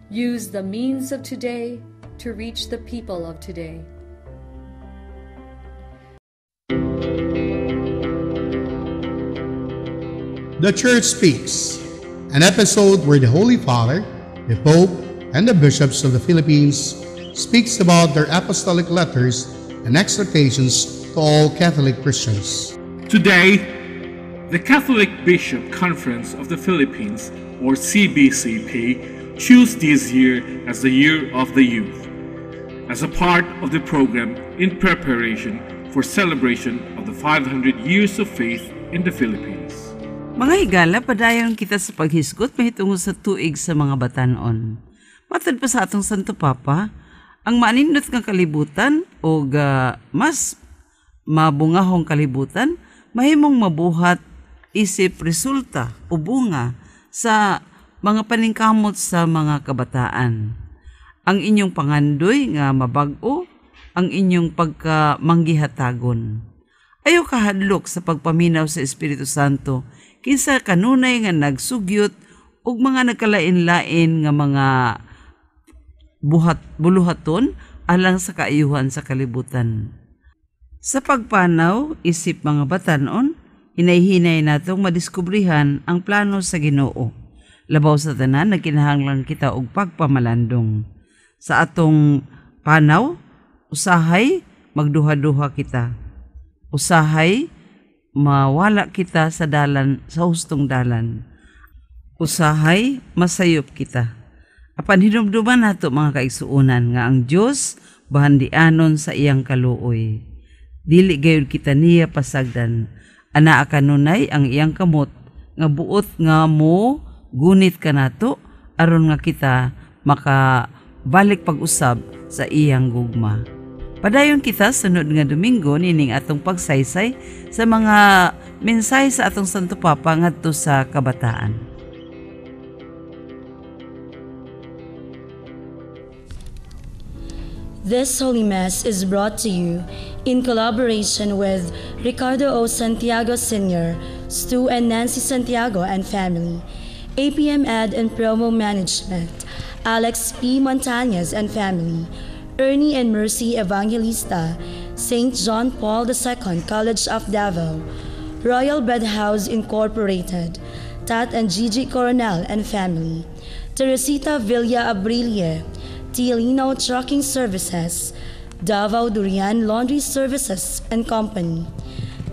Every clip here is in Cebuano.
Use the means of today to reach the people of today. The Church Speaks, an episode where the Holy Father, the Pope, and the bishops of the Philippines speaks about their apostolic letters and exhortations to all Catholic Christians. Today, the Catholic Bishop Conference of the Philippines, or CBCP, choose this year as the Year of the Youth, as a part of the program in preparation for celebration of the 500 years of faith in the Philippines. Mga higala, padayon kita sa paghisgot mahitungod sa Tuig sa mga Batan-on. Matod pa sa atong Santo Papa, ang maanindot nga kalibutan o mas mabungahong kalibutan mahimong mabuhat isip resulta o bunga sa mga paningkamot sa mga kabataan. Ang inyong pangandoy nga mabag-o, ang inyong pagkamanggihatagon. Ayaw kahadlok sa pagpaminaw sa Espiritu Santo kinsa kanunay nga nagsugyot ug mga nagkalain-lain nga mga buhat buluhaton alang sa kaayuhan sa kalibutan. Sa pagpanaw isip mga batan-on, hinay-hinay natong madiskubrihan ang plano sa Ginoo. Labaw sa tanan, nagkinahanglan kita og pagpamalandong. Sa atong panaw, usahay magduha-duha kita. Usahay mawala kita sa dalan, sa hustong dalan. Usahay masayop kita. Apan hinumduman nato, mga kaigsuonan, nga ang Dios bahandianon sa iyang kaluoy. Dili gayud kita niya pasagdan. Anaa kanunay ang iyang kamot nga buot nga mo gunit kanato aron nga kita makabalik pag-usab sa iyang gugma. Padayon kita sunod nga Domingo nining atong pagsaysay sa mga mensahe sa atong Santo Papa ngadto sa kabataan. This Holy Mass is brought to you in collaboration with Ricardo O. Santiago Sr., Stu and Nancy Santiago and family, APM Ad and Promo Management, Alex P. Montañez and family, Ernie and Mercy Evangelista, St. John Paul II College of Davao, Royal Bread House Incorporated, Tat and Gigi Coronel and family, Teresita Villa Abrilie, Tialino Trucking Services, Davao Durian Laundry Services and Company,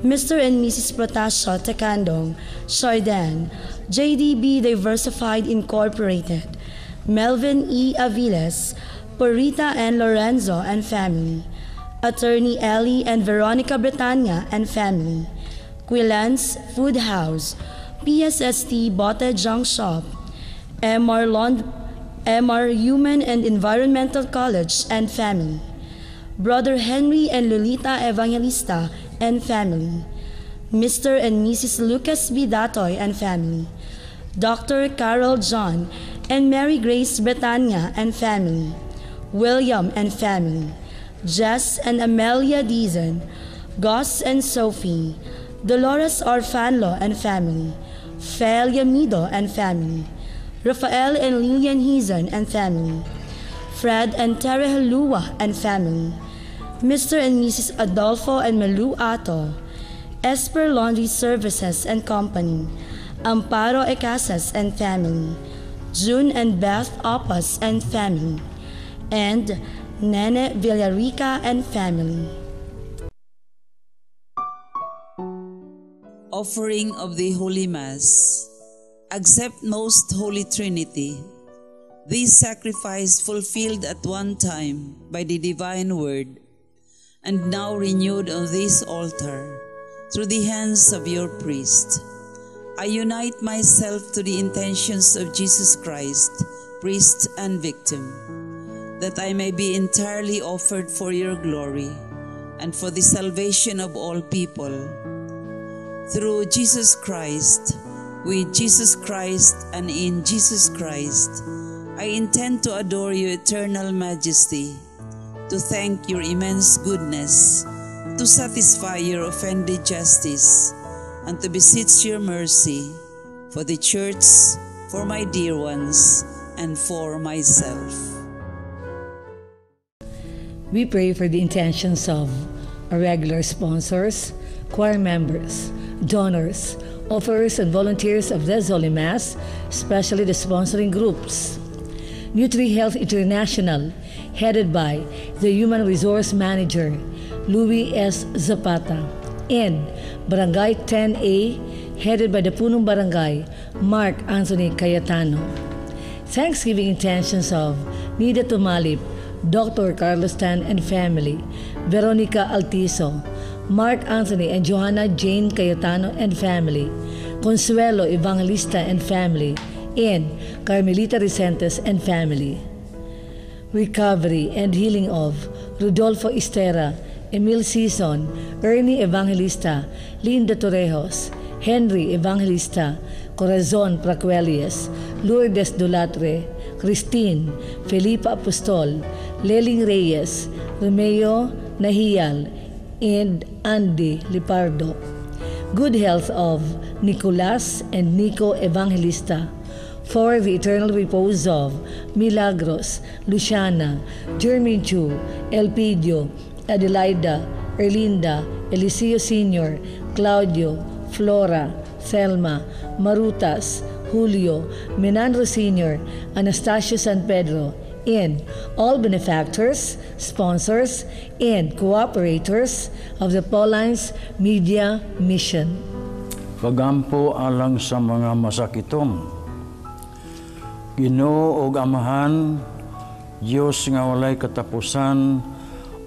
Mr. and Mrs. Protasio Tacandong, Chardin, JDB Diversified Incorporated, Melvin E. Aviles, Purita and Lorenzo and family, Attorney Ellie and Veronica Britannia and family, Quilans Food House, PSST Bote Junk Shop, MR Human and Environmental College and family, Brother Henry and Lolita Evangelista and family, Mr. and Mrs. Lucas B. Datoy and family, Dr. Carol John and Mary Grace Britannia and family, William and family, Jess and Amelia Deason, Gus and Sophie, Dolores Orfanlo and family, Fel Yamido and family, Rafael and Lillian Hizon and family, Fred and Terry Halua and family, Mr. and Mrs. Adolfo and Malu Ato, Esper Laundry Services and Company, Amparo Ecasas and family, June and Beth Opas and family, and Nene Villarica and family. Offering of the Holy Mass. Accept, Most Holy Trinity, this sacrifice fulfilled at one time by the Divine Word, and now renewed on this altar through the hands of your priest. I unite myself to the intentions of Jesus Christ, priest and victim, that I may be entirely offered for your glory and for the salvation of all people. Through Jesus Christ, with Jesus Christ, and in Jesus Christ, I intend to adore your eternal majesty, to thank your immense goodness, to satisfy your offended justice, and to beseech your mercy for the Church, for my dear ones, and for myself. We pray for the intentions of our regular sponsors, choir members, donors, offerers and volunteers of this Holy Mass, especially the sponsoring groups. NutriHealth International, headed by the Human Resource Manager, Louis S. Zapata, and Barangay 10A, headed by the Punong Barangay, Mark Anthony Cayetano. Thanksgiving intentions of Nida Tumalip, Dr. Carlos Tan and family, Veronica Altiso, Mark Anthony and Johanna Jane Cayetano and family, Consuelo Evangelista and family, and Carmelita Resentes and family. Recovery and healing of Rodolfo Estera, Emil Sison, Ernie Evangelista, Linda Torrejos, Henry Evangelista, Corazon Pracuelias, Lourdes Dulatre, Christine, Felipa Apostol, Leling Reyes, Romeo Nahial, and Andy Lipardo. Good health of Nicolas and Nico Evangelista, for the eternal repose of Milagros, Luciana, Jermaine Chu, Elpidio, Adelaida, Erlinda, Eliseo Sr., Claudio, Flora, Thelma, Marutas, Julio, Menandro Sr., Anastasio San Pedro, and all benefactors, sponsors, and cooperators of the Paulines Media Mission. Pagampo alang sa mga masakiton. Ginoo og Amahan, Dios nga walay katapusan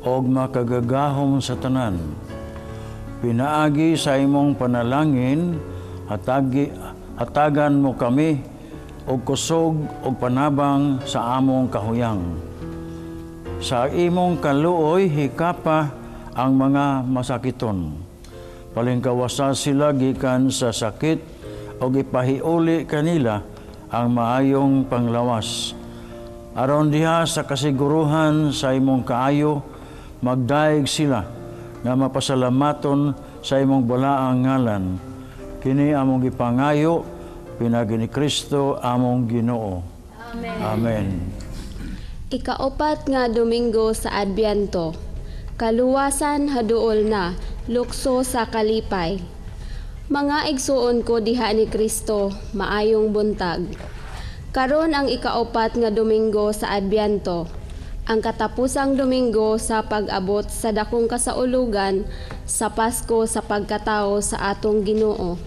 og makagagahom sa tanan. Pinaagi sa imong panalangin, hatagan mo kami og kusog og panabang sa among kahuyang. Sa imong kaluoy hikapa ang mga masakiton. Palingkawasa sila gikan sa sakit og ipahiuli kanila ang maayong panglawas. Aron diha sa kasiguruhan sa imong kaayo, magdaig sila nga mapasalamaton sa imong balaang ngalan. Kini among gipangayo pinaagi ni Kristo among Ginoo. Amen. Amen. Ikaupat nga Domingo sa Adbyento. Kaluwasan haduol na, lukso sa kalipay. Mga igsuon ko diha ni Kristo, maayong buntag. Karon ang ikaupat nga Domingo sa Adbyento, ang katapusang Domingo sa pag-abot sa dakong kasaulugan sa Pasko sa pagkatao sa atong Ginoo.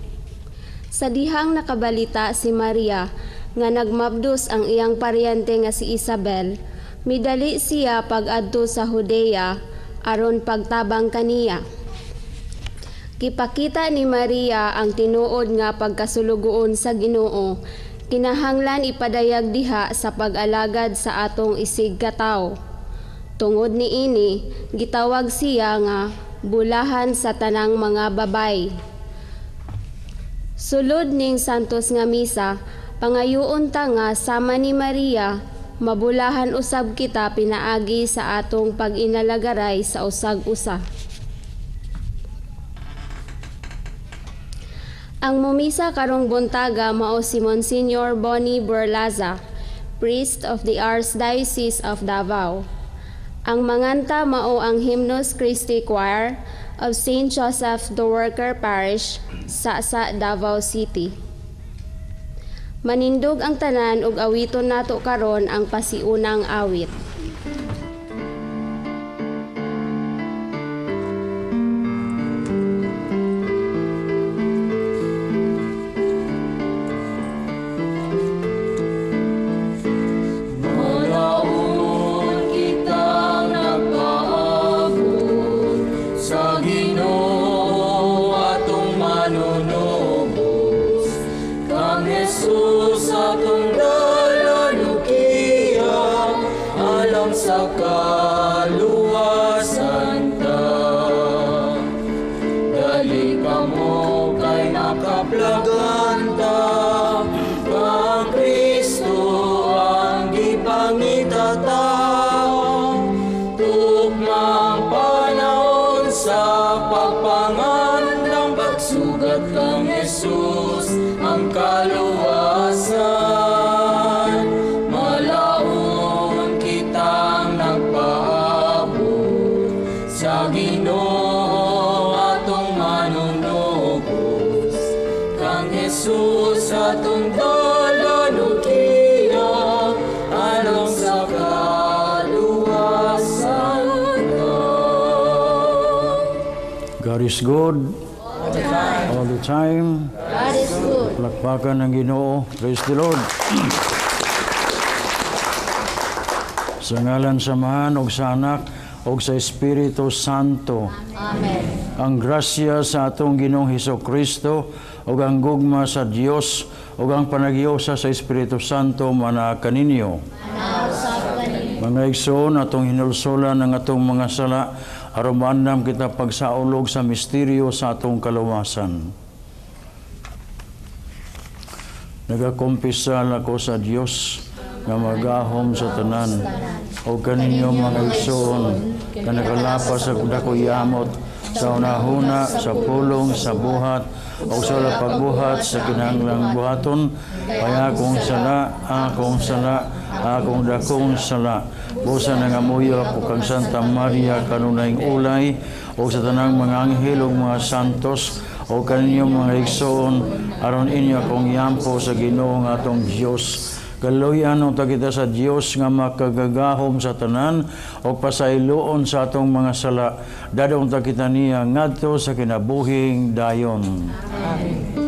Sa dihang nakabalita si Maria nga nagmabdos ang iyang paryente nga si Isabel, midali siya pag-adto sa Judea aron pagtabang kaniya. Gipakita ni Maria ang tinuod nga pagkasulugoon sa Ginoo, kinahanglan ipadayag diha sa pag-alagad sa atong isig katawo. Tungod niini, gitawag siya nga bulahan sa tanang mga babay. Sulod ning Santos nga misa, pangayoon ta nga sama ni Maria, mabulahan usab kita pinaagi sa atong pag-inalagaray sa usag-usa. Ang mumisa karong buntaga mao si Monsignor Bonnie Burlaza, priest of the Archdiocese of Davao. Ang manganta mao ang Hymnus Christi Choir of St. Joseph the Worker Parish, Sasa, Davao City. Manindog ang tanan ug awiton nato karon ang pasiunang awit. Jesus atong dalanukiya, Sa Ginoo atong manunubos, kang Jesus atong dalan ug giya, alang sa kaluwasan ta. God is good. All the time. All the time. God is good. Palakpakan ng Ginoo. Praise the Lord. Sa ngalan sa Amahan ug sa Anak ug sa Espiritu Santo. Amen. Ang grasya sa atong Ginoong Hesukristo ug ang gugma sa Dios ug ang panagyosa sa Espiritu Santo mana kaninyo. Mga igsoon, atong hinulsulan ang atong mga sala aron maandam kita pagsaulog sa misteryo sa atong kaluwasan. Nagakumpisal ako sa Dios nga magahom sa tanan o kaninyo mga igsoon nga nakalapas sa dako'y yamot sa unahuna, sa pulong, sa buhat o sa wala pagbuhat sa kinahanglang buhaton, kay akong sala, akong sala, akong dakong sala. Busa nangamuyo ako kang Santa Maria kanunayng ulay o sa tanang mga anghel ug mga santos o kaninyo mga igsoon aron inyo akong yampo sa Ginoo nga atong Dios. Kaluyan unta kita sa Dios nga makagagahom sa tanan o pasayloon sa atong mga sala. Dadong ta kita niya ngadto sa kinabuhing dayon. Amen.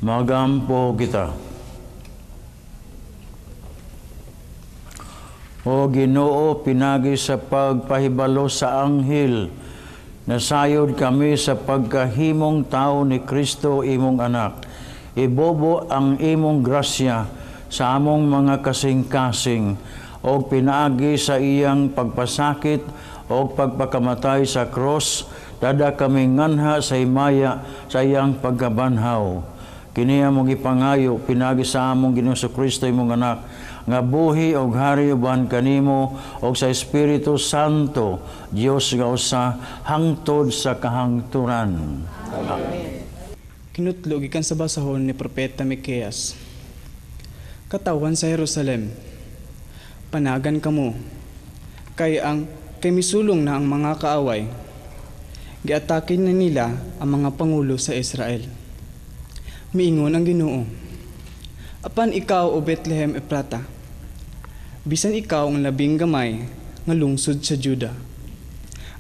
Magampo kita. O Ginoo, pinagi sa pagpahibalo sa anghel, nasayod kami sa pagkahimong tao ni Kristo imong anak. Ibobo ang imong grasya sa among mga kasing-kasing, o pinaagi sa iyang pagpasakit o pagpakamatay sa cross, dada kami nganha sa himaya sa iyang pagkabanhaw. Kini among gipangayo pinagi sa among Ginoong Kristo imong anak, nga buhi og hari uban kanimo og sa Espiritu Santo, Dios nga usa hangtod sa kahangturan. Amen. Kinutlo gikan sa basahon ni Propeta Miqueas. Katawan sa Jerusalem, panagan kamo, kay ang kay misulong na ang mga kaaway. Giatake na nila ang mga pangulo sa Israel. Miingon ang Ginoo, apan ikaw, O Bethlehem Eprata, bisan ikaw ang labing gamay nga lungsod sa Juda,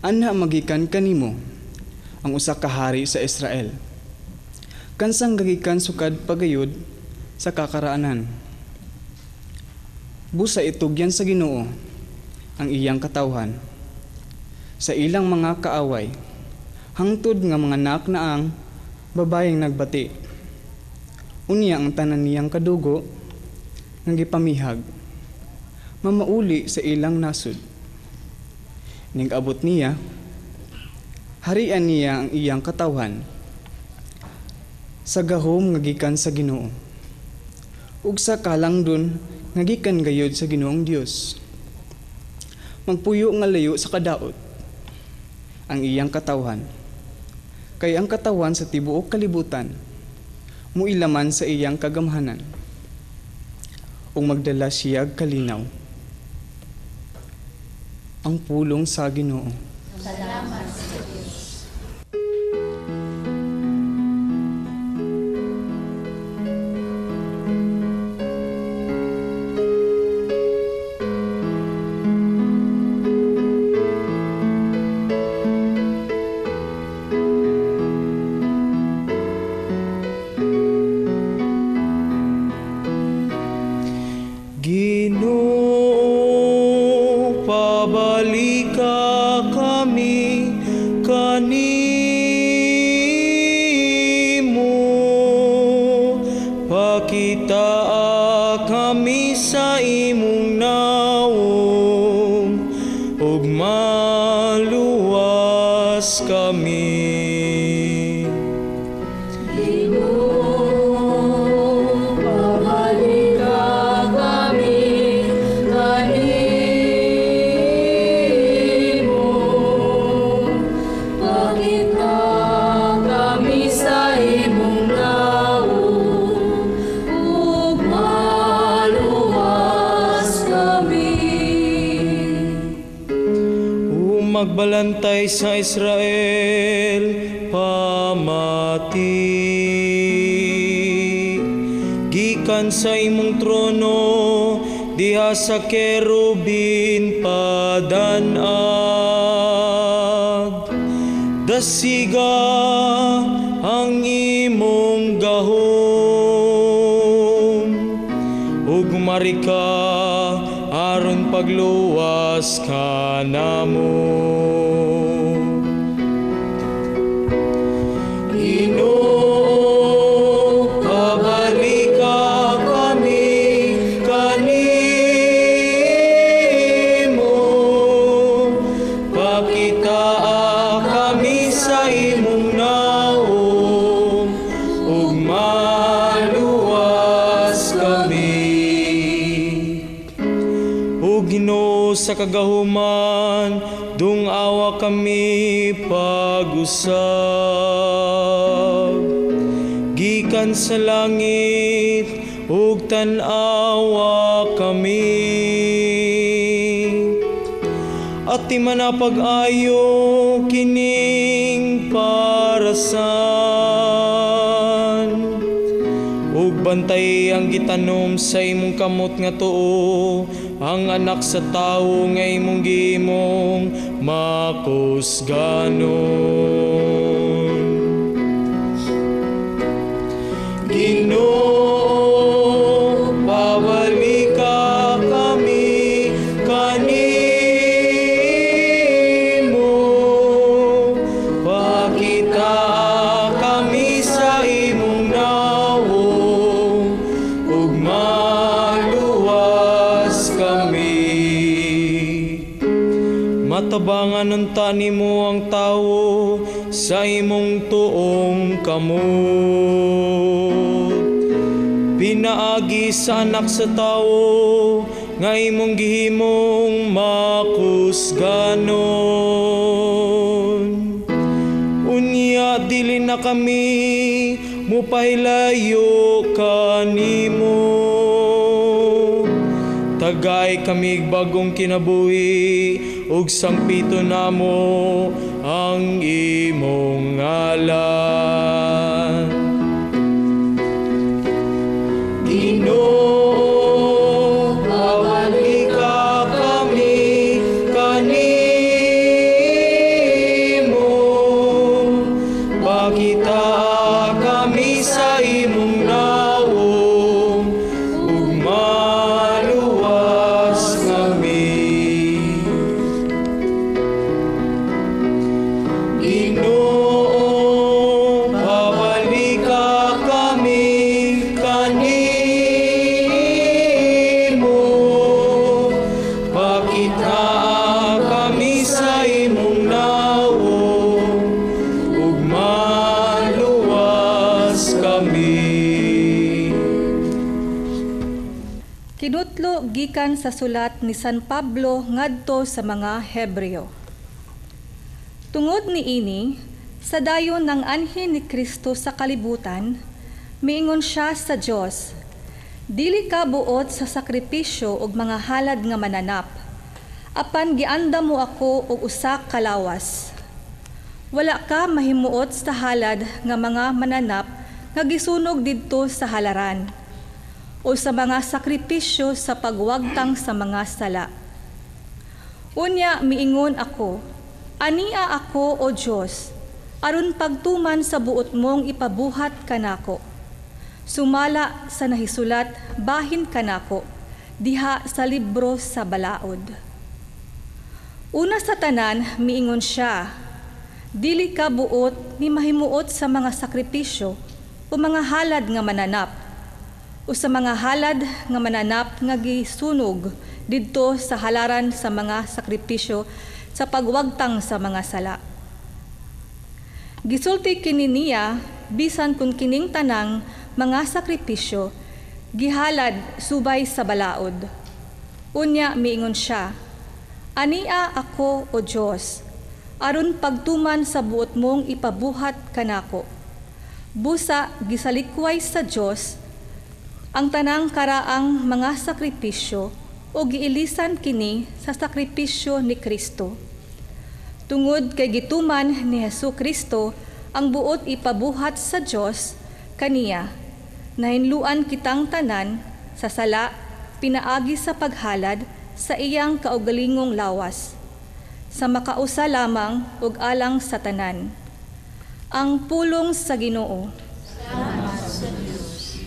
anha magikan kanimo ang usa ka hari sa Israel. Kansang gagikan sukad pagayod sa kakaraanan. Busa itugyan sa Ginoo ang iyang katawhan sa ilang mga kaaway, hangtod nga mga anak na ang babayeng nagbati. Unya ang tanan niyang kadugo nga gipamihag, mamauli sa ilang nasud. Ning-abot niya, harian niya ang iyang katawhan sa gahom nga gikan sa Ginoo, ug sa kalangdon nga gikan gayud sa Ginoong Dios. Magpuyo nga layo sa kadaot ang iyang katawhan, kay ang katawan sa tibuok kalibutan muilaman sa iyang kagamhanan, ug magdala siyag kalinaw. Ang pulong sa Ginoo. Salamat sa Diyos. maluwas kami. Ginoo, pabalika kami kanimo. Pakita kami sa imong naong, ug maluwas kami. O magbalantay sa Israel, pamati. Gikan sa imong trono, diha sa kerubin padanag. Dasiga ang imong gahom, ug marika aron pagluwas kanamo. Ginoo, pabalika kami kanimo. Pakitaa kami sa imong naong, ug maluwas kami. O Ginoo, sa kagahuman, dungawa kami pag-usab. Gikan sa langit, ug tan-awa kami. At di man napag-ayo kining parasan, ug bantay ang gitanom sa imong kamot nga tuo, ang anak sa tawo nga imong gihimong makusganon. Ginoo, pabalika kami kanimo. Pakita kami sa imong naong, ug maluwas kami. Matabangan unta nimo ang tawo sa imong tuong kamot. Pinaagi sa anak sa tawo nga imong gihimong makusganon. Unya dili na kami mupahilayo kanimo. Tagay kami bagong kinabuhi ug sangpito namo ang imong ngalan. Ginoo, pabalika kami kanimo. Pakita kami sa imong naong, ug maluwas kami. Ginoo, pabalika kami kanimo. Pakita kami sa imong naong, ug maluwas kami. Kinutlo gikan sa sulat ni San Pablo ngadto sa mga Hebreo. Tungod niini, sa dayon ng anhin ni Kristo sa kalibutan, miingon siya sa Dios, dili ka buot sa sakripisyo ug mga halad nga mananap, apan gianda mo ako og usa ka lawas. Wala ka mahimuot sa halad nga mga mananap nga gisunog didto sa halaran, o sa mga sakripisyo sa pagwagtang sa mga sala. Unya miingon ako, ania ako, o Dios, aron pagtuman sa buot mong ipabuhat kanako. Sumala sa nahisulat, bahin kanako, diha sa libro sa balaod. Una sa tanan, miingon siya, dili ka buot ni mahimuot sa mga sakripisyo o mga halad nga mananap, o sa mga halad nga mananap nga gisunog didto sa halaran sa mga sakripisyo sa pagwagtang sa mga sala. Gisulti kini niya bisan kun kining tanang mga sakripisyo gihalad subay sa balaod. Unya miingon siya, "Ania ako, o Dios, aron pagtuman sa buot mong ipabuhat kanako." Busa gisalikway sa Dios ang tanang karaang mga sakripisyo o giilisan kini sa sakripisyo ni Kristo. Tungod kay gituman ni Hesus Kristo ang buot ipabuhat sa Dios kaniya, nahinluan kitang tanan sa sala pinaagi sa paghalad sa iyang kaugalingong lawas, sa makausa lamang ug alang sa tanan. Ang pulong sa Ginoo. Salamat sa Dios.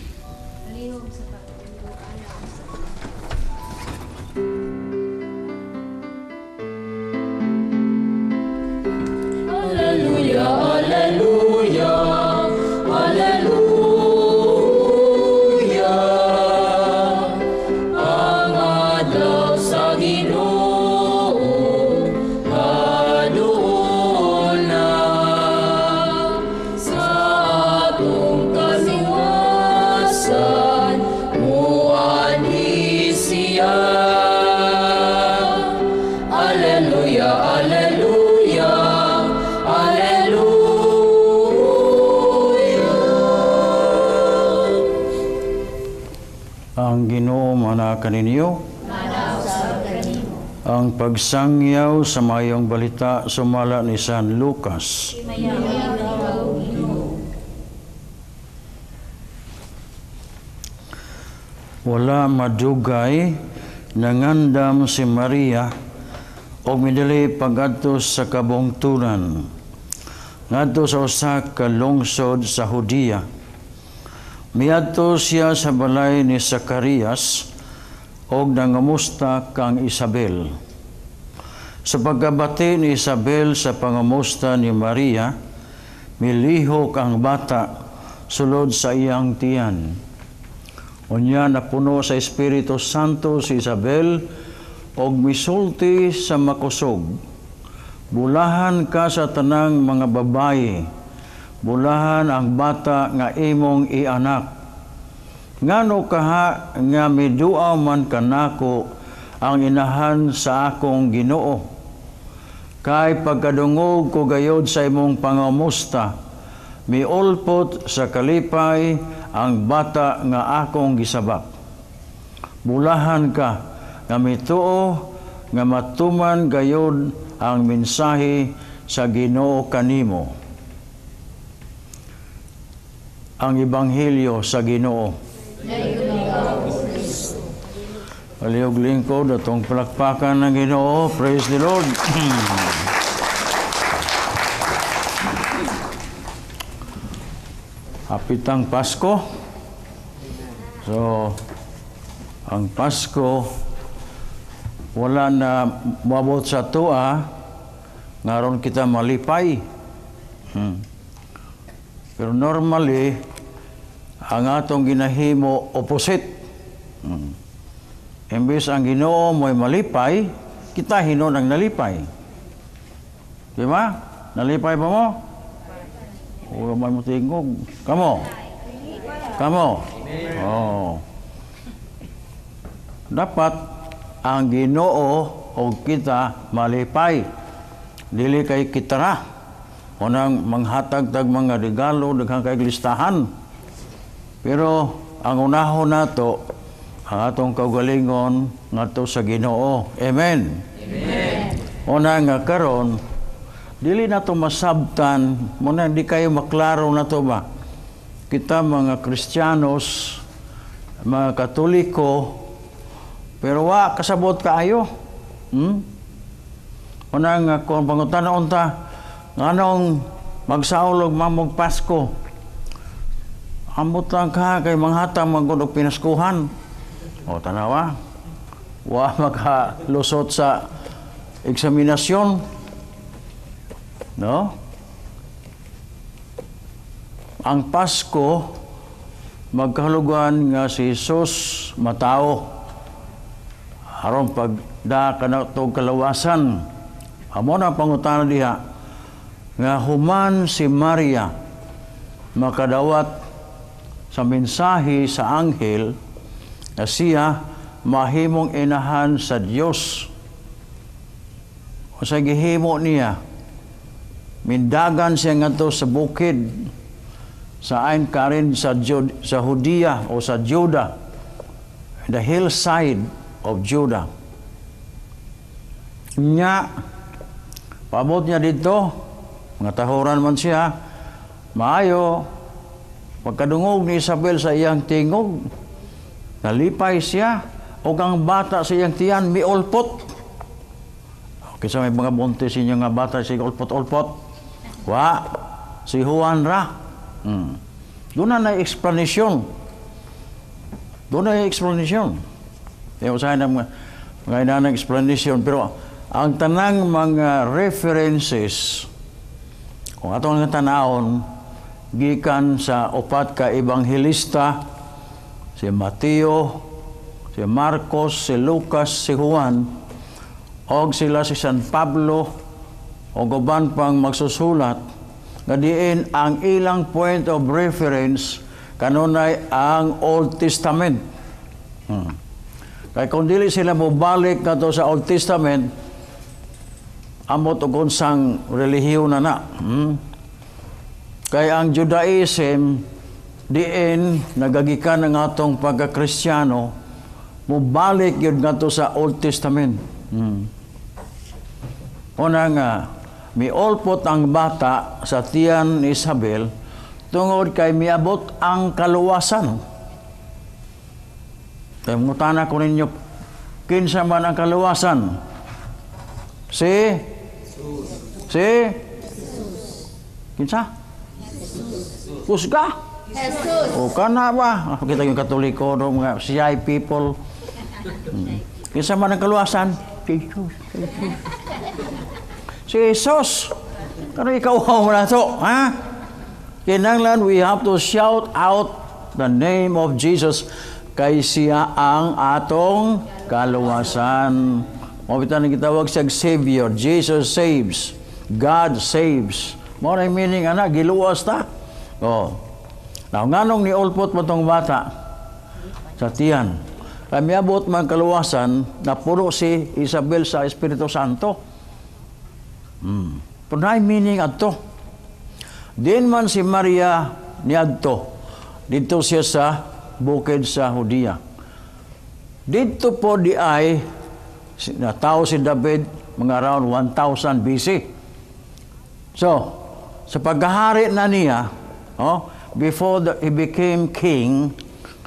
Alleluia, alleluia, alleluia. Ang adlaw sa Ginoo haduol na, sa atong kaluwasan muanhi siya. Alleluia, alleluia, alleluia. Ang Ginoo mana kaninyo. Ang pagsangyaw sa mayong balita sumala ni San Lucas. Wala madugay nangandam si Maria og midali pagadto sa kabungturan ngadto sa usa ka lungsod sa Judea. Miadto siya sa balay ni Zacarias og nangamusta kang Isabel. Sa pagkabati ni Isabel sa pangamusta ni Maria, milihok ang bata sulod sa iyang tiyan. Unya napuno sa Espiritu Santo si Isabel og misulti sa makusog. Bulahan ka sa tanang mga babayi, bulahan ang bata nga imong ianak. Ngano kaha nga miduaw man kanako ang inahan sa akong Ginoo. Kay pagkadungog ko gayod sa imong pangamusta, miulpot sa kalipay ang bata nga akong gisabak. Bulahan ka nga mituo nga matuman gayod ang mensahe sa Ginoo kanimo. Ang Ebanghelyo sa Ginoo. Aliyog lingkod atong palakpakan ng Ginoo. Praise the Lord. Hapitang Pasko. So, ang Pasko wala na moabot sa tua ngaron kita malipay. Pero normally ang atong ginahimo opposite. Imbes ang Ginoo mo'y malipay, kita hinon ang nalipay. Di ba? Nalipay ba mo? Wala man mo tingog. Kamo? Kamo? Oh. Dapat ang Ginoo o kita malipay. Dili kay kitara. Unang manghatag tag mga regalo, daghang kay listahan. Pero ang unahon nato, ang atong kaugalingon ngadto sa Ginoo. Amen. Amen. Una nga karon dili nato masabtan, muna di kayo maklaro nato ba. Kita mga Kristiyanos, mga Katoliko, pero wa kasabot kaayo. Una nga kung pangutana unta nganong magsaulog mamog Pasko, amot lang ka kay manghatag man gud og pinaskuhan. O tanawa, wa makalusot sa eksaminasyon. No? Ang Pasko magkahulugan nga si Jesus matao aron pagda kanatog kalawasan. Amo na pangutana diha. Nga human si Maria makadawat sa mensahe sa anghel na siya mahimong inahan sa Dios. O sa gihimo niya, mindagan siya ngadto sa bukid sa Ain Karin sa Judea o sa Judah, the hillside of Judah. Nya, paabot niya dito, mga tahuran man siya, maayo, pagkadungog ni Isabel sa iyang tingog, nalipay siya, o ang bata sa iyang tiyan, miulpot. Kinsa may mga buntis inyo nga bata, sige ulpot-ulpot. Wa, si Juan ra. Doon na explanation. Doon na explanation. Kaya usahay na mga mga explanation. Pero ang tanang mga references, kung atong nga tanawon, gikan sa upat ka ebanghelista, si Mateo, si Marcos, si Lucas, si Juan, og sila si San Pablo, og uban pang magsusulat, nga diin ang ilang point of reference kanunay ang Old Testament. Kay kung dili sila mobalik kadto sa Old Testament, amot og unsang relihiyon na na. Kay ang Judaism diin nagagikan ang atong pagka-Kristiyano, mobalik yun ngadto sa Old Testament. Una nga, miulpot ang bata sa tiyan ni Isabel tungod kay miabot ang kaluwasan. Kaya mutana ko ninyo, kinsa man ang kaluwasan? Si? Si? Kinsa? Kusga? Jesus. O kana ba? Kita yung Katoliko, no, mga CI people. Kinsa man ang kaluwasan? Jesus. Si Jesus. Kano ikaw mo na to? Ha? Kinanglan we have to shout out the name of Jesus kay siya ang atong kaluwasan. Mao bitaw nang gitawag siyang Savior. Jesus saves. God saves. Mao na meaning ana, giluwas ta. Oh. Now, nganong niulpot mo tong bata sa tiyan? Kay miabot man kaluwasan, napuno si Isabel sa Espiritu Santo. Pero naay meaning adto. Din man si Maria niadto. Dito siya sa bukid sa Judea. Dito po di ay natao si David mga around 1000 BC. So, sa paghahari na niya, oh, before he became king,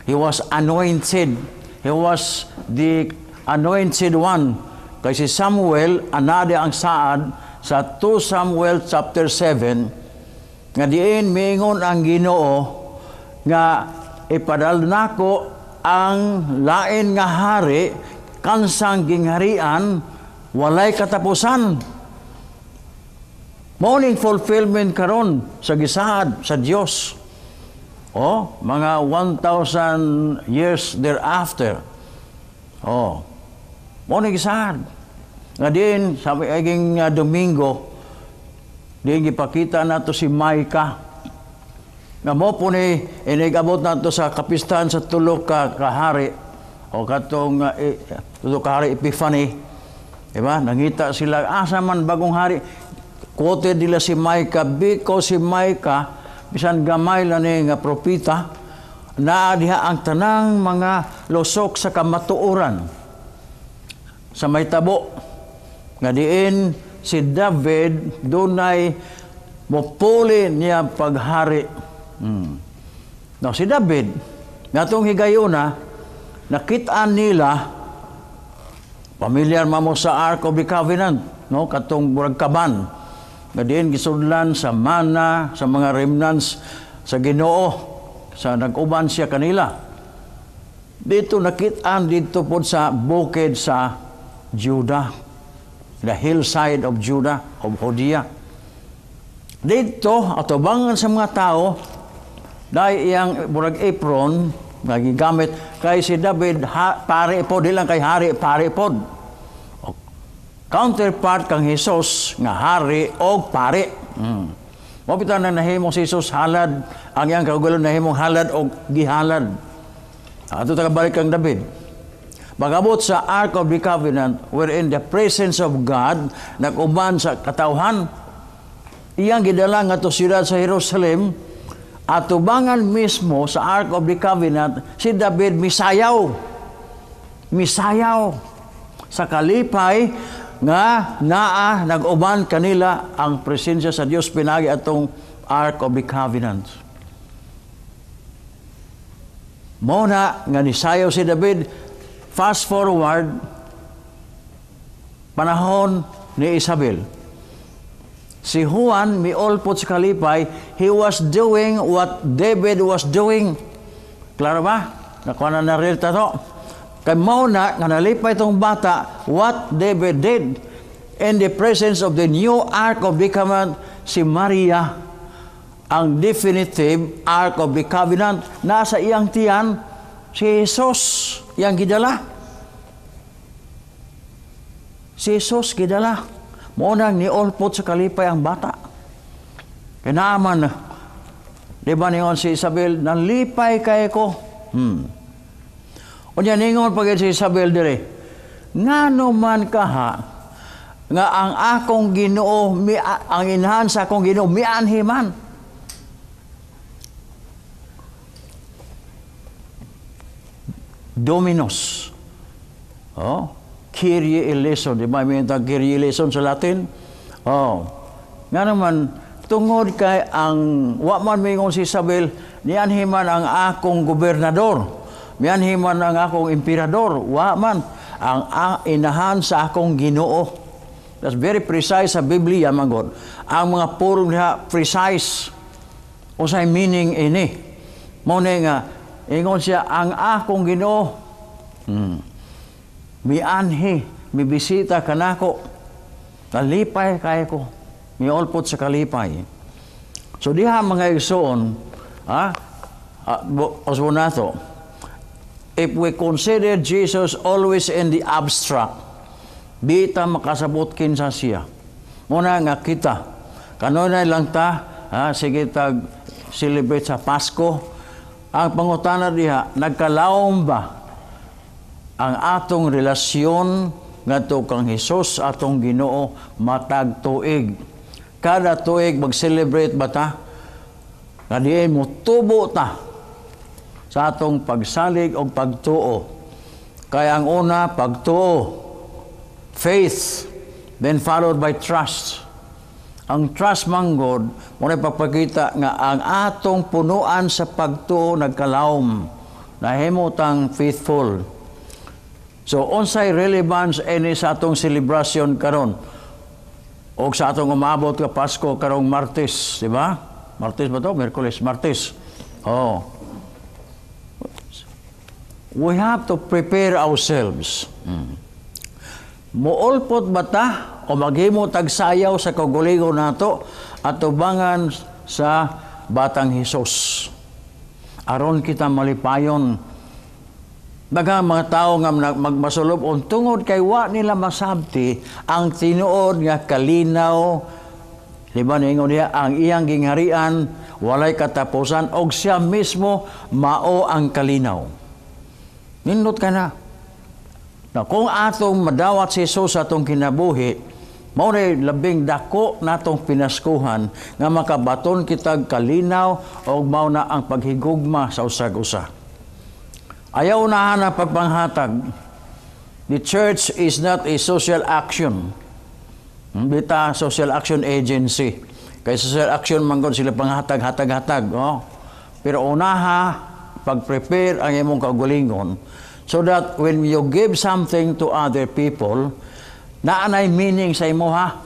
he was anointed. He was the anointed one. Kay si Samuel, anade ang saad sa 2 Samuel chapter 7, nga diin miingon ang Ginoo nga ipadal nako ang lain nga hari kansang gingharian walay katapusan. Mao ning fulfillment karon sa gisaad sa Dios. Oh, mga 1,000 years thereafter. Oh. Mao ning gisaad. Nga diin sa aging Domingo, diin gipakita nato si Micah. Nga mo po ni inigabot nato sa kapistahan sa tulo ka kahari o katong tulo ka hari Epiphany. Diba? Nangita sila asa man bagong hari. Quoted nila si Micah because si Micah bisan gamay lang ni nga propeta, naa diha ang tanang mga lusok sa kamatuoran sa may tabo. Nga diin si David dunay mopuli niya paghari. Now si David ngatong higayuna nakit-an nila, pamilyar mamo sa Ark of the Covenant, no, katong murag kaban nga diin gisudlan sa mana sa mga remnants sa Ginoo sa nag-uban siya kanila. Dito nakit-an dito pod sa bukid sa Judah, the hillside of Judah, of Judea. Dito atubangan sa mga tao dahil iyang murag apron nga gigamit kay si David ha, pare pod, di lang kay hari, pare pod. Counterpart kang Hesus nga hari og pare. Mao bitaw nang nahimong si Jesus halad, ang iyang kaugalingon nahimong halad o gihalad. Ato ta balik kang David. Pag-abot sa Ark of the Covenant, wherein the presence of God nag-uban sa katawhan, iyang gidala ngadto siyudad sa Jerusalem, atubangan mismo sa Ark of the Covenant, si David misayaw. Misayaw sa kalipay nga naa nag-uban kanila ang presensya sa Dios pinagi atong Ark of the Covenant. Mao na nga nisayaw si David. Fast forward, panahon ni Isabel. Si Juan miulpot sa kalipay, he was doing what David was doing. Klaro ba? Nakuha na na rin to. Kay mao na nga nalipay itong bata, what David did in the presence of the new Ark of the Covenant, si Maria, ang definitive Ark of the Covenant, nasa iyang tiyan, si Jesus, iyang gidala. Si Jesus gidala. Mao nang niulpot sa kalipay ang bata. Kaya naaman, di ba ningon si Isabel, nalipay kay ko. Unya ningon pag si Isabel dire, ngano man kaha nga ang akong Ginoo mi, ang inahan sa akong Ginoo mianhi man. Dominus. Oh, Kyrie eleison, di ba may tag Kyrie eleison sa Latin? Oh. Nga naman tungod kay ang wa man mingon si Isabel, nianhi man ang akong gobernador, mianhi man ang akong emperador, wa man ang inahan sa akong Ginoo. That's very precise sa Biblia, manggod. Ang mga purong diha precise unsay meaning ini. Mao ni nga ingon siya ang akong Ginoo. Mianhi, mibisita kanako. Nalipay kay ko. Miulpot sa kalipay. So diha mga igsoon, osbonato, if we consider Jesus always in the abstract, di ta makasabot kinsa siya. Muna nga kita, kanunay lang ta, sige tag celebrate sa Pasko, ang pangutana diha, nagkalawom ba ang atong relasyon ngadto kang Hesus atong Ginoo matag tuig? Kada tuig mag-celebrate ba ta? Nga diin mo tubo ta sa atong pagsalig o pagtuo. Kaya ang una, pagtuo, faith, then followed by trust. Ang trust manggod, muna pagpakita nga ang atong punuan sa pagtuo nagkalawom, nahimutang faithful. So, unsay relevance ini sa atong celebration karon? O sa atong umabot ka Pasko karong Martes, di ba? Martes ba to? Miyerkules, Martes. Oh. We have to prepare ourselves. Muulpot ba ta o maghimo tagsayaw sa kaugalingon nato at tubangan sa batang Hesus? Aron kita malipayon. Daghang mga tao nga magmasulub on tungod kay wa nila masabti ang tinuod nga kalinaw. Di ba ningon niya ang iyang gingharian walay katapusan og siya mismo mao ang kalinaw. Nindot ka na. Na kung atong madawat si Jesus sa atong kinabuhi, mao ni labing dako natong pinaskuhan nga makabaton kitag kalinaw og mao na ang paghigugma sa usag-usa. Ayaw na ang pagpanghatag. The church is not a social action. Bita social action agency. Kay social action man gud sila panghatag, hatag, hatag. Oh. Pero unaha, pag-prepare ang imong kaugalingon so that when you give something to other people, naanay meaning sa imo ha.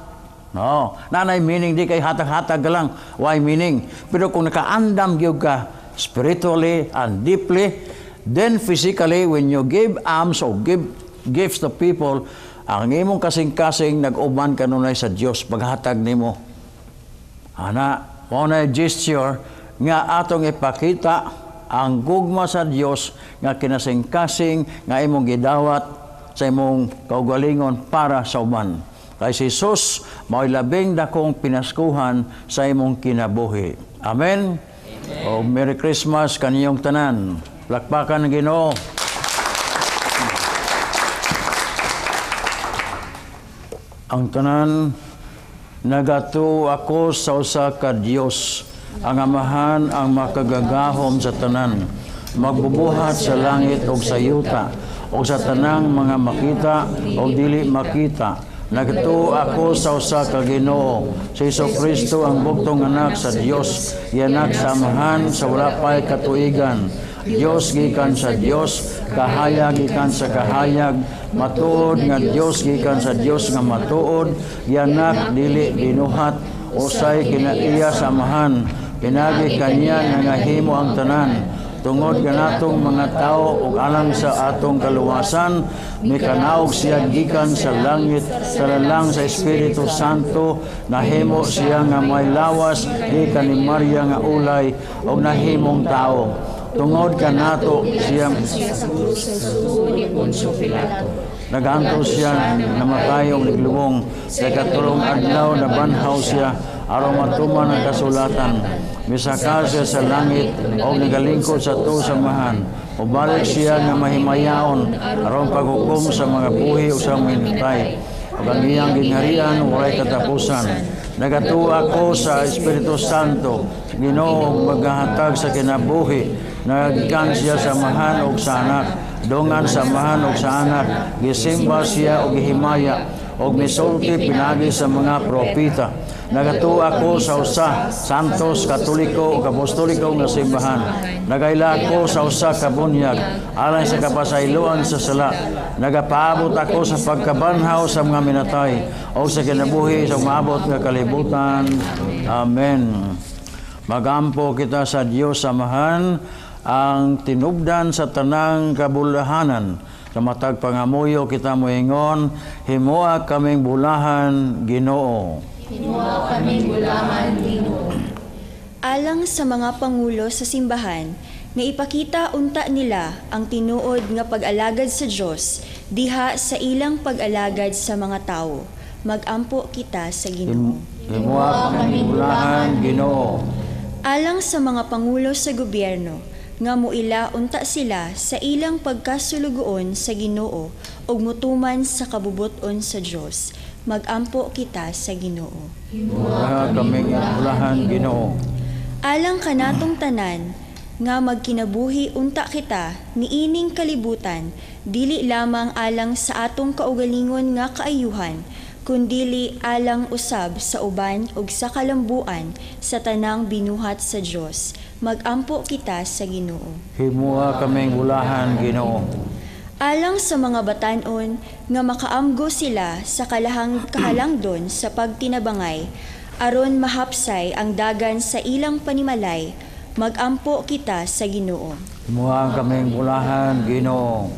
No, naanay meaning di kay hatag-hatag lang. Why meaning? Pero kung nakaandam gyud ka spiritually and deeply, then physically when you give alms or give gifts to people, ang imong kasing-kasing nag-uban kanunay sa Dios paghatag nimo. Ana, mao na gesture nga atong ipakita ang gugma sa Dios nga kinasing-kasing nga imong gidawat sa imong kaugalingon para sa uban. Kay si Jesus mao'y labing dakong pinaskuhan sa imong kinabuhi. Amen. Amen. O Merry Christmas kaniyong tanan. Plakpakan ng Ginoo. Ang tanan, nagatuo ako sa usa ka Dios, ang Amahan ang makagagahom sa tanan, magbubuhat sa langit ug sa yuta, ug sa tanang mga makita ug dili makita. Nagatuo ako sa usa ka Ginoo, si Jesucristo ang bugtong anak sa Dios, gianak sa Amahan sa wala pay katuigan. Dios gikan sa Dios, kahayag gikan sa kahayag, matuod nga Dios gikan sa Dios nga matuod, gianak dili binuhat, usay kinaiya sa Amahan, pinagi kaniya nga nahimo ang tanan. Tungod kanatong mga tao ug alang sa atong kaluwasan, mikanaog siya gikan sa langit sa lalang sa Espiritu Santo, nahimo siya nga may lawas gikan ni Maria nga ulay ug nahimong tao. Tungod kanato siya naganto siya namatay og naglubong, sa ikatulong adlaw nabanhaw siya aron matuman ang kasulatan. Misaka siya sa langit og nagalingkod sa tuo sa Amahan. Mobalik siya nga mahimayaon aron paghukom sa mga buhi o sa mga minatay. Ug ang iyang gingharian walay katapusan. Nagatuo ako sa Espiritu Santo, Ginoo magahatag sa kinabuhi. Nagagikan siya sa Amahan ug sa Anak, dongan sa Amahan ug sa Anak, gisimba siya og gihimaya ug misulti pinagi sa mga propeta. Nagatuo ako sa usa Santos, Katoliko ug Apostoliko nga simbahan. Nagaila ako sa usa ka bunyag alang sa kapasayloan sa sala. Nagapaabot ako sa pagkabanhaw sa mga minatay o sa kinabuhi sa umaabot nga kalibutan. Amen. Magampo kita sa Dios Amahan ang tinubdan sa tanang kabulahanan. Sa matag pangamuyo kita moingon, himoa kaming bulahan, Ginoo. Himoa kaming bulahan, Ginoo. Alang sa mga pangulo sa simbahan, nga ipakita unta nila ang tinuod nga pag-alagad sa Dios diha sa ilang pag-alagad sa mga tawo. Magampo kita sa Ginoo. Himoa kaming bulahan, Ginoo. Alang sa mga pangulo sa gobyerno, nga muila unta sila sa ilang pagkasulugoon sa Ginoo ug mutuman sa kabubuton sa Dios. Magampo kita sa Ginoo. Himoa kaming bulahan, Ginoo. Alang kanatong tanan nga magkinabuhi unta kita niining kalibutan, dili lamang alang sa atong kaugalingon nga kaayuhan, kundili alang usab sa uban ug sa kalambuan sa tanang binuhat sa Dios. Magampo kita sa Ginoo. Himoa kaming bulahan, Ginoo. Alang sa mga batan-on nga makaamgo sila sa kahalangdon sa pagtinabangay, aron mahapsay ang dagan sa ilang panimalay, magampo kita sa Ginoo. Himoa kaming bulahan, Ginoo.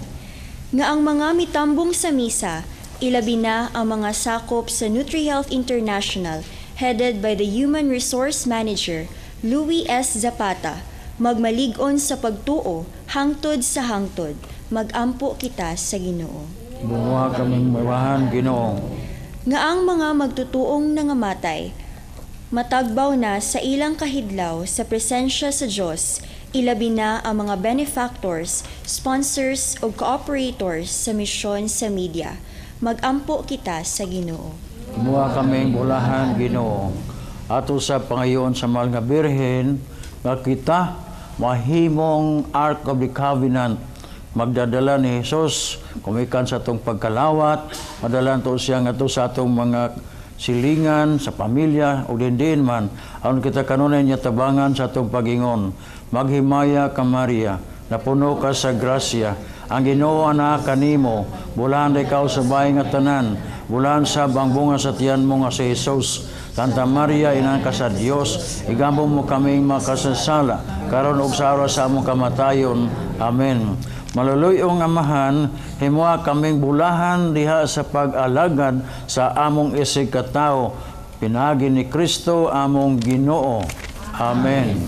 Nga ang mga mitambong sa misa, ilabi na ang mga sakop sa NutriHealth International, headed by the Human Resource Manager, Louis S. Zapata, magmalig-on sa pagtuo, hangtod sa hangtod. Magampo kita sa Ginoo. Himoa kaming bulahan, Ginoo. Nga ang mga magtutuong nangamatay, matagbaw na sa ilang kahidlaw sa presensya sa Dios, ilabi na ang mga benefactors, sponsors o cooperators sa misyon sa media. Magampo kita sa Ginoo. Himoa kaming bulahan, Ginoo. Ato sa pangayon sa mahal nga Birhen, nga kita mahimong Ark of the Covenant, magdadala ni Jesus kumikan sa atong pagkalawat, madala to siya ngadto sa atong mga silingan, sa pamilya o dindiin man, aron kita kanunay niya tabangan sa atong pagingon. Maghimaya ka Maria, napuno ka sa grasya, ang Ginoo ana kanimo, bulahan ikaw sa bahay nga tanan, bulahan sa bangbunga sa tiyan mo nga si Jesus. Santa Maria, inahan ka sa Dios, igampo mo kaming makasasala, karon ug sa oras sa among kamatayon. Amen. Maluluyong Amahan, himoa kaming bulahan diha sa pag-alagad sa among isig katao. Pinaagi ni Kristo among Ginoo. Amen.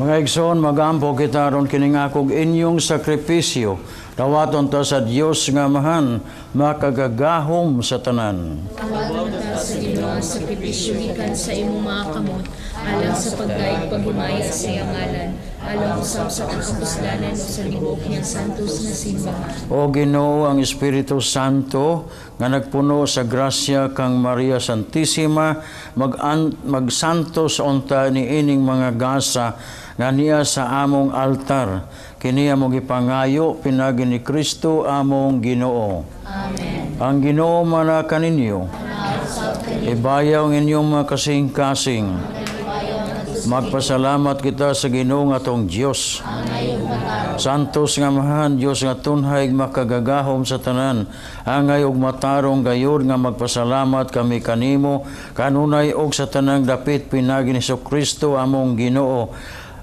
Mga igsoon, magampo kita aron kining akong inyong sakripisyo. Dawaton ta sa Dios nga Amahan, makagagahom sa tanan. Dawaton ta sa Ginoo ang sakripisyo gikan sa imong mga kamot, alang sa pagdaig paghimaya sa iyang ngalan, alang usab sa kapuslanan ug sa tibuok niyang santos nga simbahan. O Ginoo, ang Espiritu Santo nga nagpuno sa grasya kang Maria Santissima, magsantos unta niining mga gasa nga niya sa among altar. Kini among gipangayo pinaagi ni Kristo among Ginoo. Amen. Ang Ginoo mana kaninyo. Ibayaw ang inyong mga kasing-kasing. Magpasalamat kita sa Ginoo nga atong Dios. Santos nga Amahan, Dios nga tunhay makagagahom sa tanan, angay ug matarong gayud nga magpasalamat kami kanimo kanunay og sa tanang dapit pinaagi ni Kristo among Ginoo.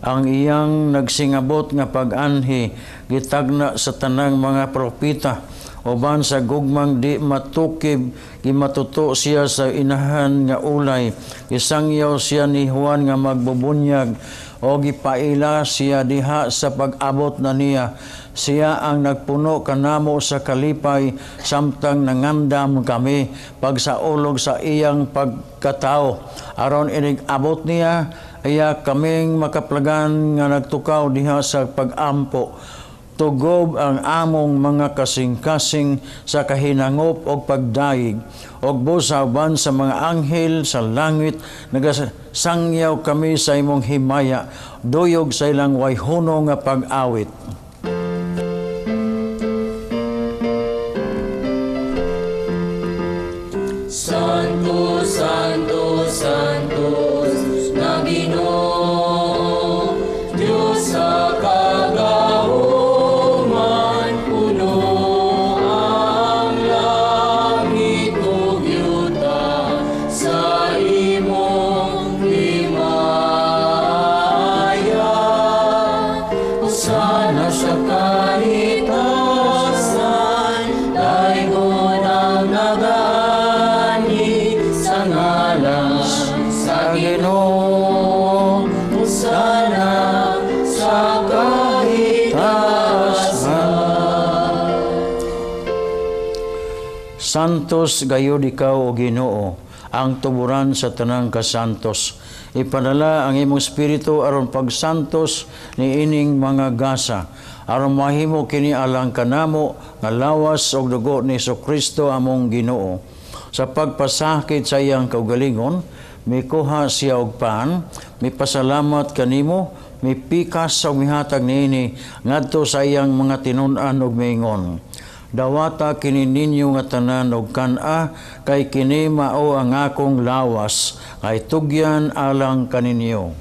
Ang iyang nagsingabot nga pag-anhi gitagna sa tanang mga propeta, uban sa gugmang di matukib gimatuto siya sa inahan nga ulay, gisangyaw siya ni Juan nga magbubunyag o gipaila siya diha sa pag-abot na niya. Siya ang nagpuno kanamo sa kalipay samtang nangandam kami pagsaulog sa iyang pagkatao. Aron inig-abot niya, iya kaming makaplagan nga nagtukaw diha sa pag-ampo. Tugob ang among mga kasing-kasing sa kahinangop og pagdayeg, og busaban sa mga anghel sa langit, nagasangyaw kami sa imong himaya, duyog sa ilang wayhono nga pag-awit. Santo, Santo, Santo na Ginoo, Dios sa kagahuman, puno ang langit ug yuta sa imong himaya. Hosana sa kahitasan, daygon ang nagaanhi sa ngalan sa Ginoo. Hosana sa kahitasan. Santos gayud ikaw o Ginoo, ang tuburan sa tanang kasantos. Ipadala ang imong espiritu aron pagsantos niining mga gasa, aron mahimo kini alang kanamo nga lawas og dugo ni Kristo among Ginoo. Sa pagpasakit sa iyang kaugalingon, mikuha siya og pan, mipasalamat kanimo, mipikas og mihatag niini ngadto sa iyang mga tinun-an og miingon: Dawata kini ninyo nga tanan og kan-a, kay kini mao ang akong lawas, kay tugyan alang kaninyo.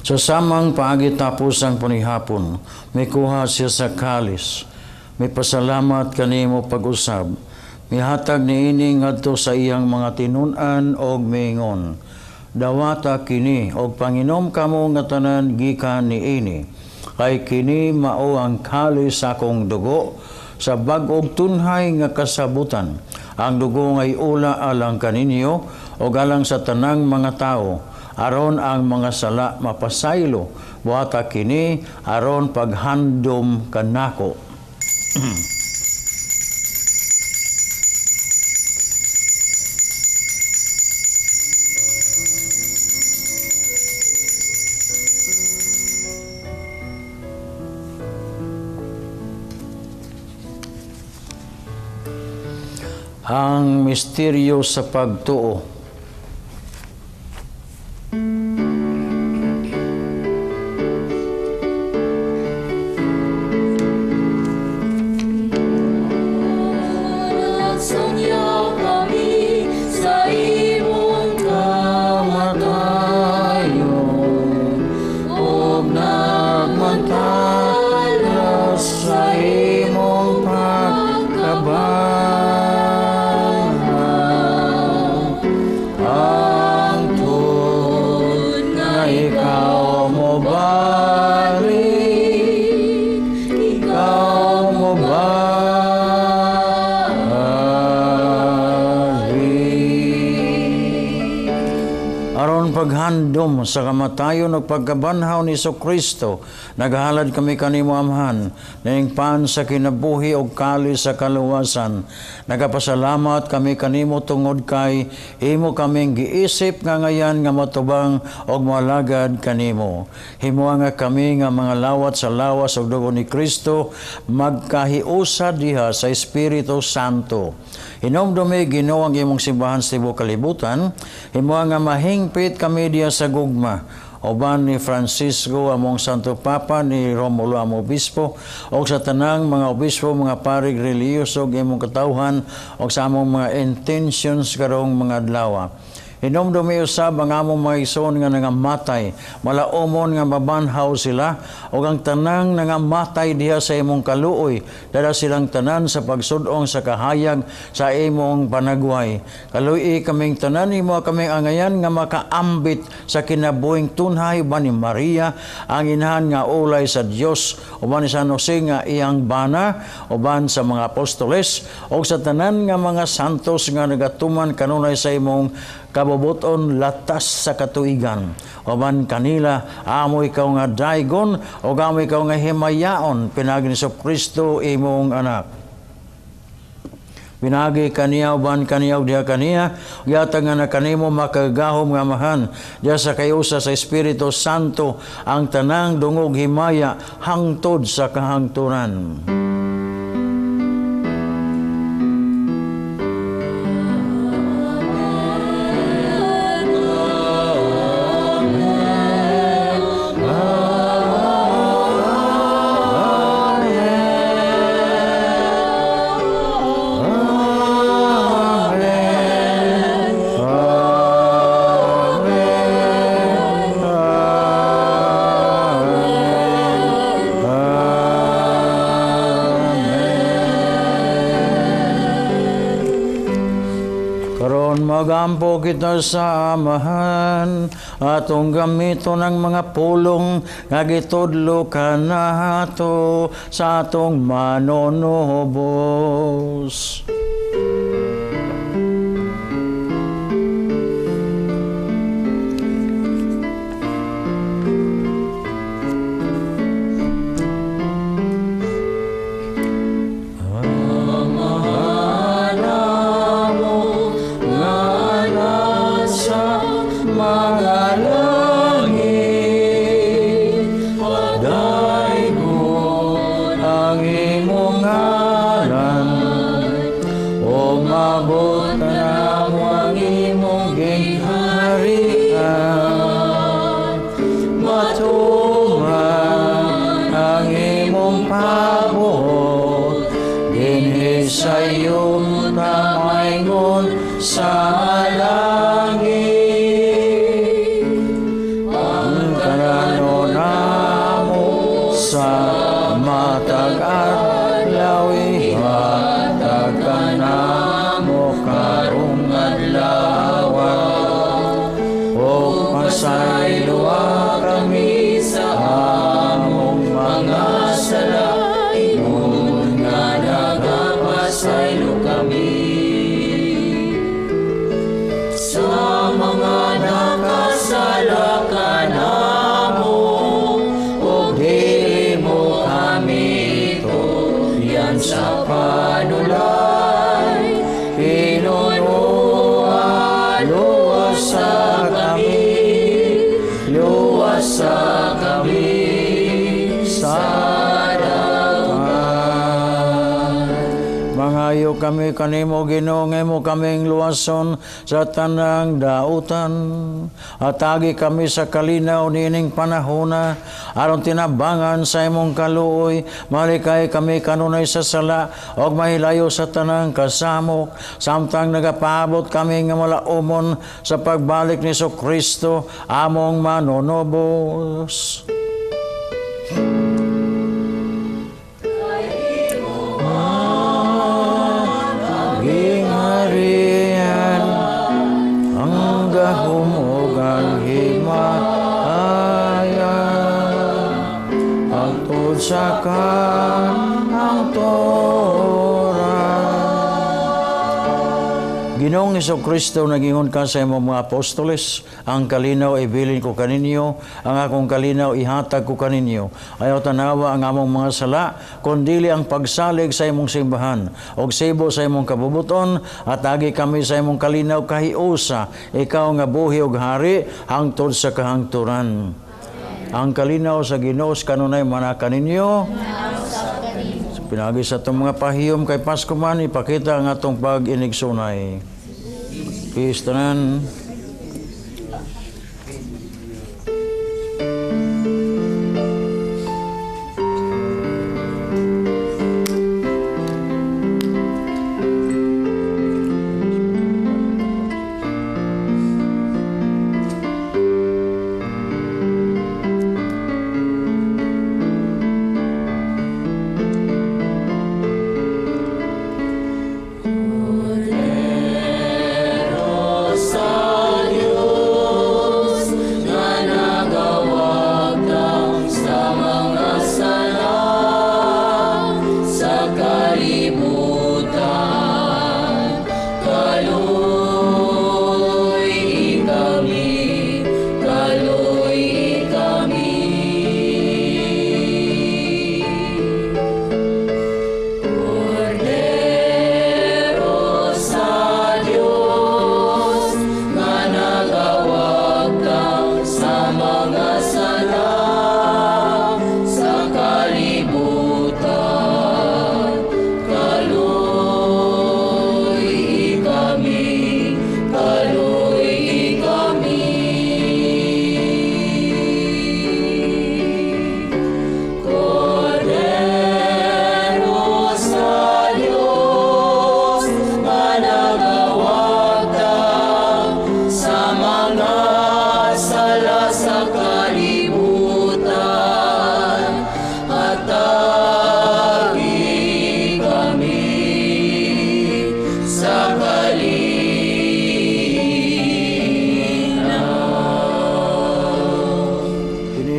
Sa samang paagi tapos ang panihapon, mikuha siya sa kalis, mipasalamat kanimo pag-usab, mihatag niini ngadto sa iyang mga tinun-an og miingon: Dawata kini og panginom kamo nga tanan gikan niini, kay kini mao ang kalis sa akong dugo sa bag-ong tunhay nga kasabutan. Ang dugo ngay ula alang kaninyo og alang sa tanang mga tawo, aron ang mga sala mapasaylo. Buhata kini aron paghandom kanako. Ang misteryo sa pagtuo. Pagkabanhaw. paghandom sa kamatayon ug pagkabanhaw ni Kristo, naghalad kami kanimo Amahan, ning pan sa kinabuhi ug kalis sa kaluwasan. Nagapasalamat kami kanimo tungod kay imo kaming giisip nga ngayan nga matubang og moalagad kanimo. Himoa nga kami nga mga lawat sa lawas ug dugo ni Kristo magkahiusa diha sa Espiritu Santo. Hinumdumi Ginoo ang imong simbahan sa tibuok kalibutan, himoa nga mahingpit kami diha sa gugma uban ni Francisco among Santo Papa, ni Romulo among obispo, og sa tanang mga obispo, mga parig relihiyoso ug imong katawhan og sa among mga intentions karong mga adlaw. Hinumdumi usab ang among mga igsoon nga nangamatay, malaumon nga mabanhaw sila, ug ang tanang nangamatay diha sa imong kaluoy, dala silang tanan sa pagsud-ong sa kahayag sa imong panagway. Kaluoy kaming tanan, imo kaming angayan nga makaambit sa kinabuhing tunhay uban ni Maria, ang inahan nga ulay sa Dios, uban ni San Jose nga iyang bana, uban sa mga apostoles, ug sa tanan nga mga santos nga nagatuman kanunay sa imong kabubuton latas sa katuigan. Uban kanila amo ikaw nga daygon ug amo ikaw nga himayaon pinaagi ni Kristo imong anak. Pinagi kaniya uban kaniya ug diha kaniya gihatag nga na kanimo makagagahom nga Amahan diha sa kayusa sa Espiritu Santo ang tanang dungog himaya hangtod sa kahangturan. Magampo kita sa Amahan, atong gamiton ang mga pulong nga gitudlo kanato sa atong manonobos. Kami kanimo Ginoo nga imo kaming luwason sa tanang dautan. Atagi kami sa kalinaw niining panahona aron tinabangan sa imong kaluoy, malikay kami kanunay sa sala og mahilayo sa tanang kasamok, samtang nagapaabot kami nga malaumon sa pagbalik ni Kristo among manonobos. Sa kahangturan. Ginoong Hesukristo, nagingon ka sa imong mga apostoles, ang kalinaw ibilin ko kaninyo, ang akong kalinaw ihatag ko kaninyo. Ayaw tanawa ang among mga sala, kundili ang pagsalig sa imong simbahan, og sibo sa imong kabubuton, at agi kami sa imong kalinaw kahiusa, ikaw nga buhi og hari, hangtod sa kahangturan. Ang kalinaw sa Ginoo kanunay manaka ninyo. Pinagi sa itong mga pahiyom kay Pasko man, ipakita ang atong pag-inigsunay. Peace tanan.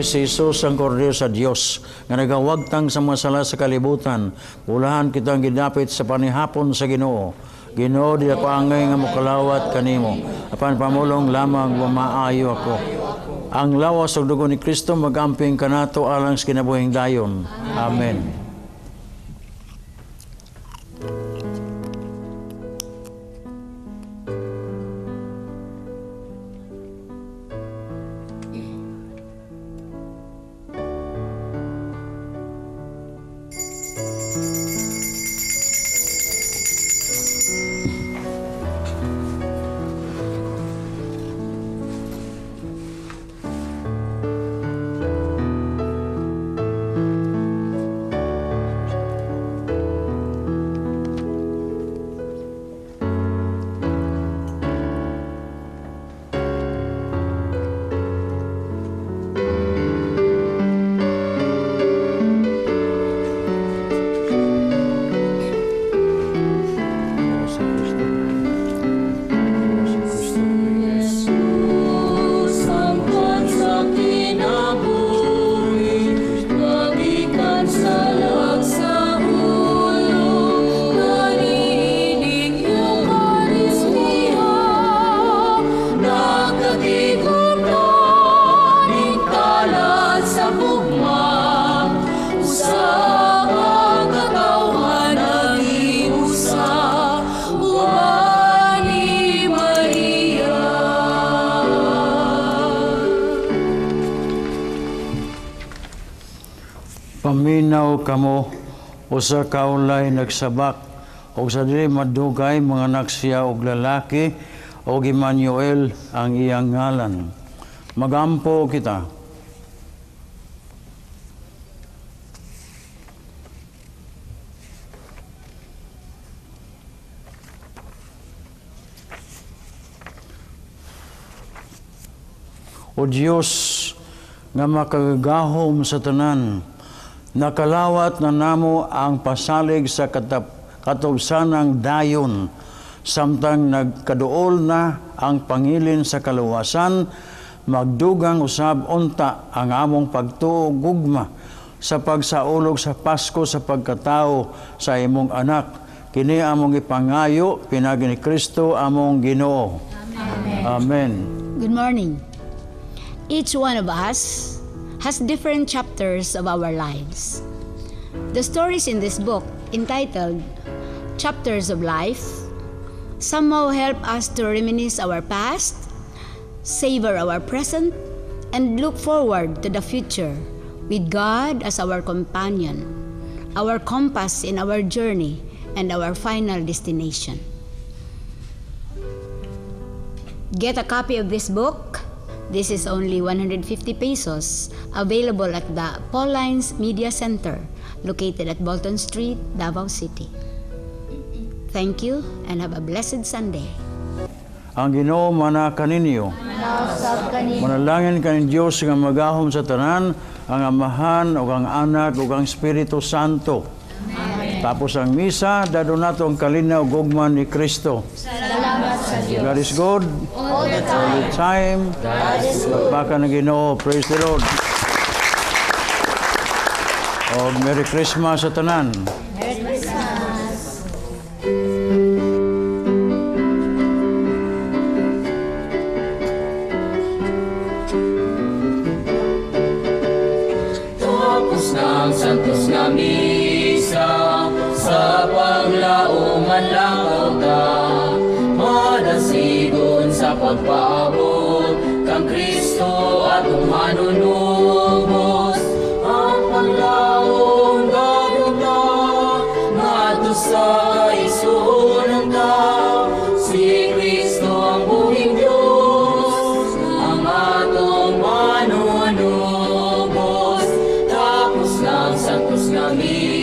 Si Jesus ang kordero sa Dios nga nagawagtang sa mga sala sa kalibutan. Ulahan kitang gidapit sa panihapon sa Ginoo. Ginoo, di ako angay nga mokalawat kanimo. Apan pamulong lamang mamaayo ako. Ang lawas ug dugo ni Kristo magamping kanato alang sa kinabuhing dayon. Amen. Paminaw kamo usa ka ulay nagsabak og sa dili madugay manganak siya og lalaki og Emmanuel ang iyang ngalan. Magampo kita. O Dios nga makagagahom sa tanan, nakalawat na namo ang pasalig sa katubsanang dayon, samtang nagkaduol na ang pangilin sa kaluwasan, magdugang usab unta ang among pagtuo gugma sa pagsaulog sa Pasko sa pagkatao sa imong anak, Kini among ipangayo pinaagi ni Kristo among Ginoo. Amen. Amen. Good morning. Each one of us has different chapters of our lives. The stories in this book, entitled Chapters of Life, somehow help us to reminisce our past, savor our present, and look forward to the future with God as our companion, our compass in our journey, and our final destination. Get a copy of this book. This is only 150 pesos, available at the Paulines Media Center, located at Bolton Street, Davao City. Thank you and have a blessed Sunday. Ang Ginoo mana kaninyo. Manalangin kaning Dios nga magahom sa tanan, ang Amahan ug ang Anak ug ang Espiritu Santo. Amen. Tapos ang misa, dadon nato ang kalinaw ug gugma ni Kristo. Salamat sa Dios. God is good all the time. All the time. God is good. Palakpakan ang Ginoo. Praise the Lord. Og Merry Christmas sa tanan. Merry Christmas. Tapos na ang santos nga misa, sa paglaoman lakaw ta, madasigon sa pagpaabot kang Kristo atong manunubos. Ang paglaom gagunta ngadto sa isuonan ta, si Kristo ang buhing Dios, ang atong manunubos. Tapos na ang santos nga misa,